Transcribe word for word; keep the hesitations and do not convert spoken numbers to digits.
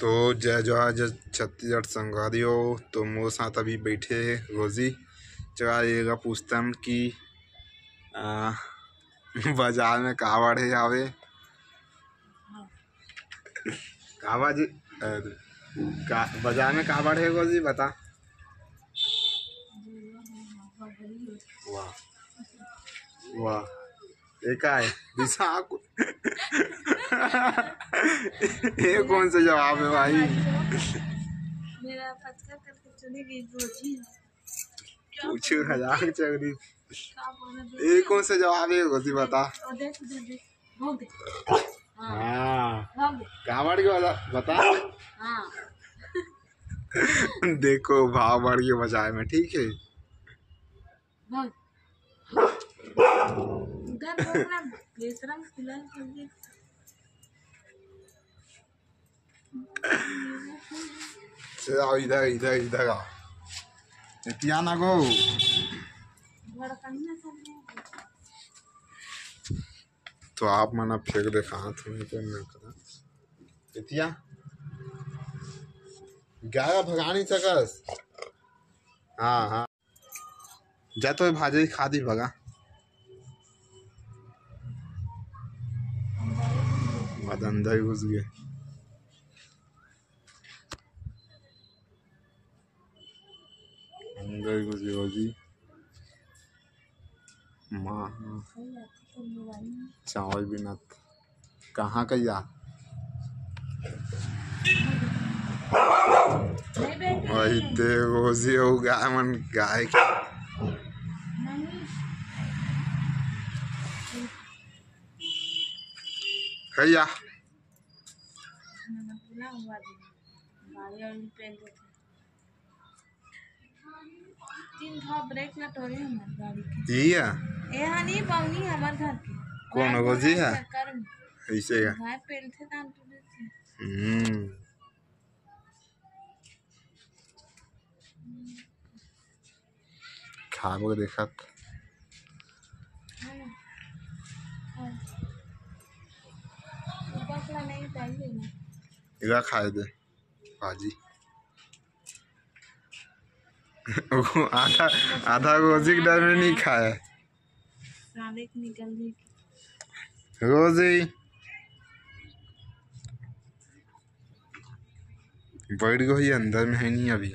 तो जय जोहार, जय छत्तीसगढ़ संगवारी हो। तो मोर साथ अभी बैठे हे रोजी। चला एला पूछथन कि, आ, बाजार में का बढ़े हावे? का बाजी, अ, का बाजार में का बढ़े रोजी, बता। वाह, वाह, ये का है? दिशा को-, ये कौन सा जवाब है भाई? मेरा पचका करके चली गई रोजी। पूछो हजार चौधरी। ये कौन सा जवाब है रोजी, बता। और देख, देख, देख। भोग दे। हाँ। हाँ। भोग दे। का बढ़ गया वाला? बता। हाँ। देखो, भाव बढ़ गया बाजार में, ठीक है। भोग। उधर भोग ना, बेशरम खुला कर दे। चल, आओ इधर, इधर, इधर आओ। एतिया ना गो। भड़कनिया सब में। तो आप मन अब फेंक दे, कहाँ थे, नहीं तो ना करा। एतिया। गाय भगा नहीं सकस। हाँ, हाँ। जा तो भाजी खा दी भगा। बाद अंदर ही घुस गए। अंदर ही घुस गए भाजी। माँ, चावल बिनत। कहाँ कहिया? वही ते रोजी हो गाय मन, गाय के। कहिया? तीन ठो ब्रेक ना टोरे हमर गाड़ी के। इया? ए हा नहीं पावनी हमर घर के। कौन हो जी है? चक्कर में। ऐसे का? भाई पेल थे दान टूटे थे। हम्म। खाबो देखत। हाँ। हाँ। ऊपर से नहीं चाहिए ना। इला खाए दे। भाजी। वो आधा, आधा रोजी के डर में नहीं खाए। साले के निकल गई। रोजी। बैठ गई अंदर में है नहीं अभी।